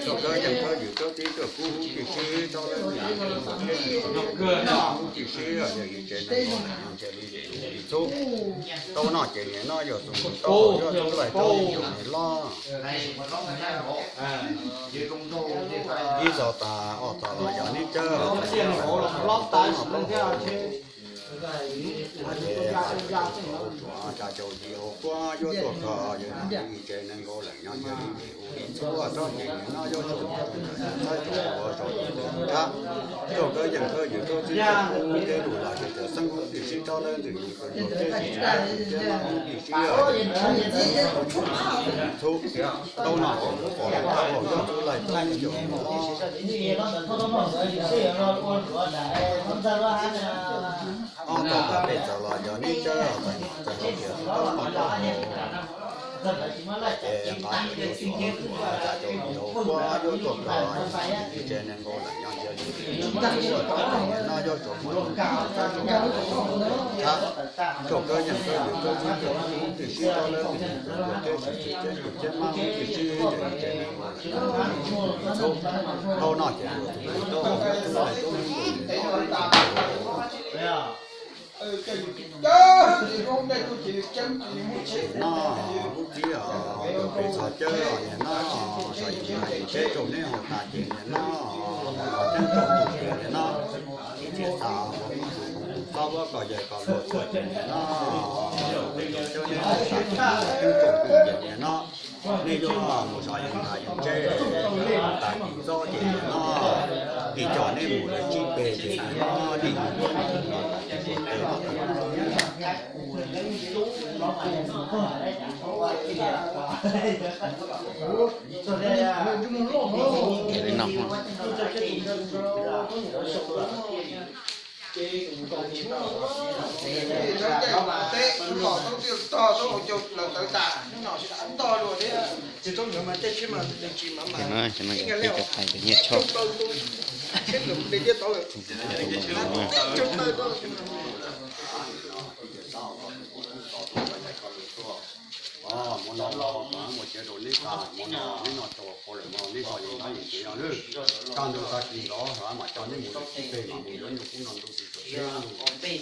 Tuaj kawb yeej kawb ywm kawb tib kawb kub tib sib rau lawm, kub tib sib yog ib tsev neeg noj ntshe li txhub tau noj ces nim no yog tus tau yog tus laij tau yog tus loj. Ib zaug tas ob zaug los yog neb cawb, cas caum yim hauv kuab yuav tuaj kho yog ib tsev neeg nkaus lawm nyob ua li txhub rau ces nim no yuav tsum txhawb tau ua rau tus thab tuaj kawb yeej kawb ywm kawb tib kawb kub tib lub los ces txawm xeeb kub tib sib rau lawm ntxwg nyoog kawg nkaus tib sib tsis tau tib sib txhub tau noj ces mus pom lawm tau yog tus laij tau yog tus loj. Ob tog tas peb txawm los yog neb cawb txawm txawm hais tias tau noj ces nqa tus yuav xyuas tus cas caum yim hauv kuab yuav tuaj kho ib tsev neeg nkaus lawm nyob ua li txhub rau ces nim no yuav tsum mus thab tuaj kawb yeej kawb ywm kawb tib kawb kub tib sib rau lawm ntxwg nyoog kawg nkaus tib sib tsis tau tib sib tsis tau tib sib tsis tau noj ces mus tau tau Nim no lub txib os, peb txhos cawb os, nim no sawv daws teb rau neb hauv tas ces nim no los teb rau tus ces nim no txiv txiav xa ua kom tus txob ua kom yawg kom luag tuaj ces nim no peb cawb neb hauv tas ces mus teb rau tus ces nim no nej yuav mus zov yawg tas yawg ntse tas tim txob ces nim no tim coj neb mus lawm tsib peg ces nim no tim mus Ces no cov no peb cov tais cov nyiaj tshoj. Hmo no mus cawv rau neb tas, hmo no neb noj tau qhov lawm no neb ho yeej tab yeej tsev no lawm. Kaj ntug tag kis ntawd mas coj neb mus lawm tib peg mas mus yuav nyuag kub no ntu tus tawm teb.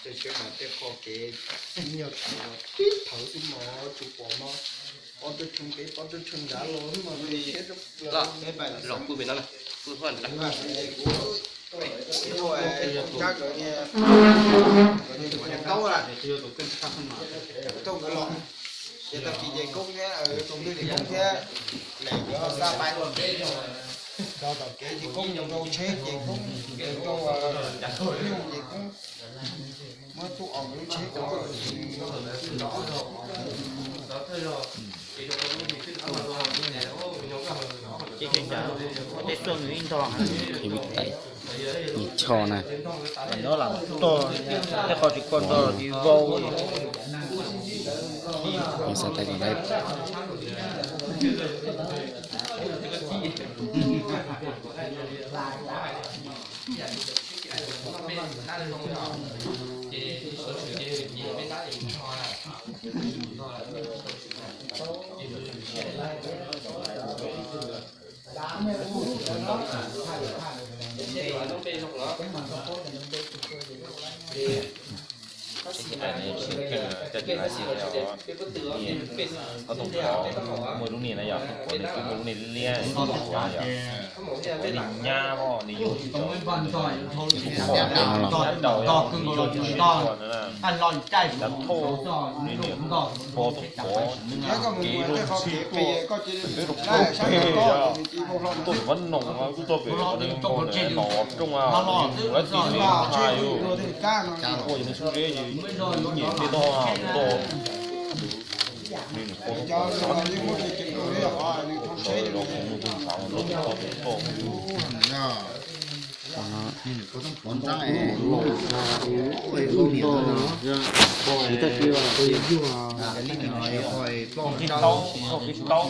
Tej sawv daws tej qho kev nyuag tib thawv xwb mas tsis pom mas pov rau rhees pem pov rau rhees nrad los mas siab rau plaws. Los pw pem no, pw hauv nrad. Kuv tsab nkawd niag, nkawd niag nyuam niag taub lawm, kuv coj nkawd los, ces tag kis ces Koob thiab, Koob thiab, lem nkawd xa pais, txog tom kev ces Koob mus rau tsheb ces Koob, rau nyuj ces Koob muab tub os nkawd lub tsheb coj. Tej xuaj nws ib nrog. Nws tshoj na. Tej qho tsis kho nrog tis vau. Xav tais kom lawv. Cov tais ne tsis keej, coj tis lav xis os. Ob tug qhov muaj lub niag na yog, kuv nws twb muaj lub niag liab liab yog, kuv nws nyab os, nws yug tsis tau, nws kuj pom nyab daus yog, nws yug tsis tau na. Cov thauj nws niam pog tub pov kev lub txhij tuaj pem rau pem, tuaj pem qab noom, tuaj pem qhov nws nkaus ntawd los rooj, nws mus lawv tib nws hais yus, ua yus nws xub zeb ces nyiam tej toj toj, nws niam pog tub pov sab tuaj, sawv los kuv mus tus ntxhais los toj toj. Tsis taub, tsis taub.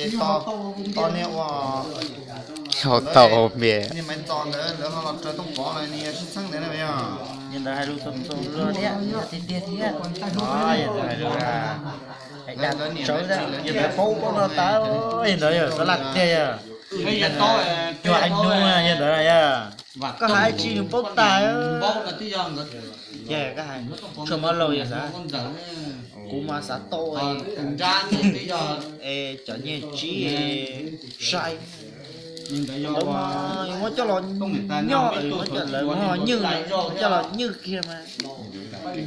Ces to niag ua, tau npias. Niag Maiv Txos ntawd lawv ho los raws Tooj Pov los nws yog sib txheeb ntawd na yog. Yog ntawd hais lus txaus txaus luag thiab, tiag tiag thiab. Yog ntawd hais lus, hais dag tsawv, yog ntawd paub paub no tas, yog ntawd yog xav laj tiag yog. Cuag hais nus yog ntawd yog. Koj hais tsis nws paub tas. Ces koj hais tshuaj mab laug yog xav, kuv mas xav tau es cov nyiaj tsib sai, muab coj los nyob, lawv muab nyuj, coj los nyuj kiag mas,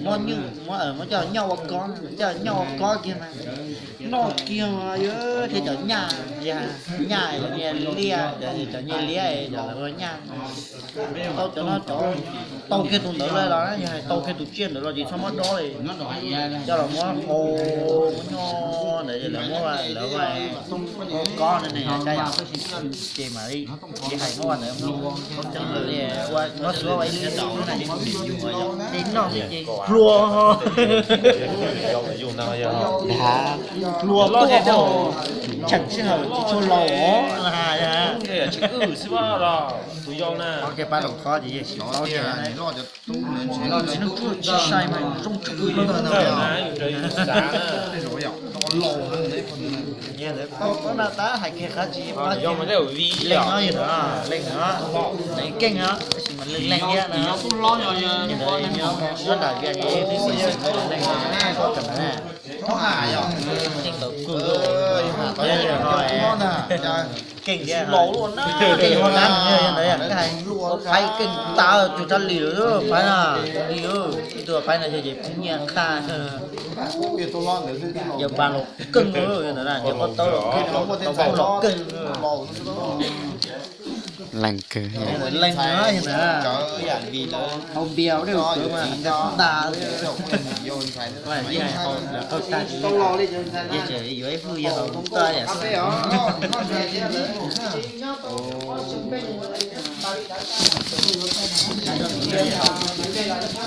muab nyuj, muab coj los nyob ua kob, coj los nyob ua kob kiag mas, noj kiag mas thiab cov nyaj, nyaj, nyaj liab, cov nyaj liab, cov lawv ua nyaj. Tau cov no cov, tau kiag tus ntawd los, yog hais tau kiag tus tsiaj ntawd los ces txhob muab dob li, coj los muab hau, muab nyob ntawd lawv muab, lawv muab kob ne, cab yom, ces mam li hais muab ua ntawd, ua muab xuab ua ib lub, ib noj ces hlua, hlua tuaj, tseem sij hawm tsis tshua laus os. Ces pab laus qhov ces yog tsis paub tias tsis sai mas zoo tsis pub. Paub na tab hais kiag qhov tsis paub, leej no yog no, leej no, leej keej no, tab sis mas leej leej thiab na. Yog ntawd nyob nram Vias ces twb xis xis leej no, leej no, keej tau kuj, keej thiab, keej ho dab, yog ntawd yog ntawd, faib keej tas tug rab li lawm, faib no, li, ib tug faib no yog ces pub nyiaj qha. Yog pas los keej, yog ntawd na, yog pob tawb los keej, tau pub los keej. Leej kawg. Leej na, yog ntawd, hau npias ua dej ua kawv mas tas. Yog hais lawv qauj tag, yog tseem yuav ib hwj yog hau tag yam.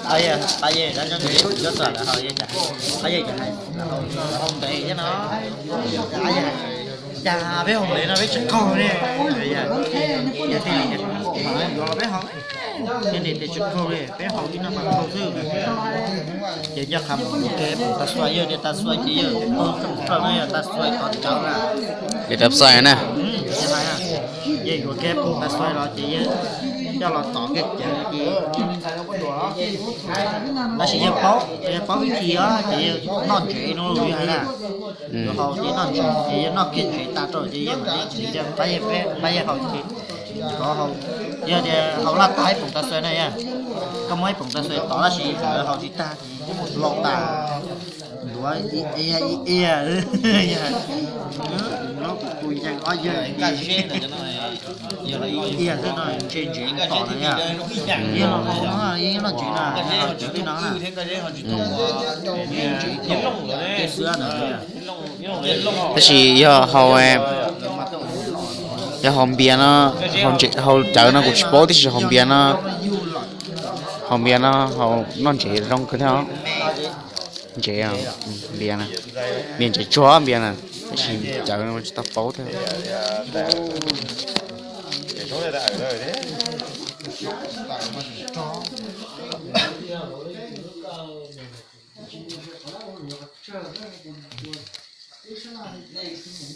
Pab yej, dab nyob ntev, nyob txog lawv hau yej cas, pab yej cas hais, hau ntev thiab no. Cas peb hau ntev no peb tsis qaug li. Yog thiaj li yuav los peb hau, thiaj li tias tsis qaug li, peb hau ib no mas qaug xwb. Ces nco qab mus ua ke pom tas xuas, yog tias tas xuas ces yog tus plaws no yog tas xuas qhov tsav na. Li tas xuas na. Yog yuav ke pom tas xuas los ces yog coj los tom kiag cawv ces, tab sis yog paub, yog paub vib thi os ces yog noj ntsev no yog hais na. Yuav hau ces noj ntsev ces yog noj kiag ntsev tas rau ces yog mam li txiv rau pab yej, pab yej hau ces kov hau. Yog tias hau laj tas ib poom tas xuas na yog, koj muab ib poom tas xuas tod tab sis lawv hau tsis tag ces hlau tas, ntuav ib ib ib, kuv ncees ob yawg ib ib xwb no, ntshe ntsev tom na yog. Yog los no, yog noj ntsev na, cov li no na. Tab sis yog hau, yog hau npias no, hau cawv no kuv tsis paub, tab sis hau npias no, hau npias no hau noj ntsev zoo kawg thiab. Ntsev, npias na, npias ntsev tsuag npias na, tab sis cawv no tsis tau paub thiab. Kawg, tus ua tib sab laj li nej tsis mus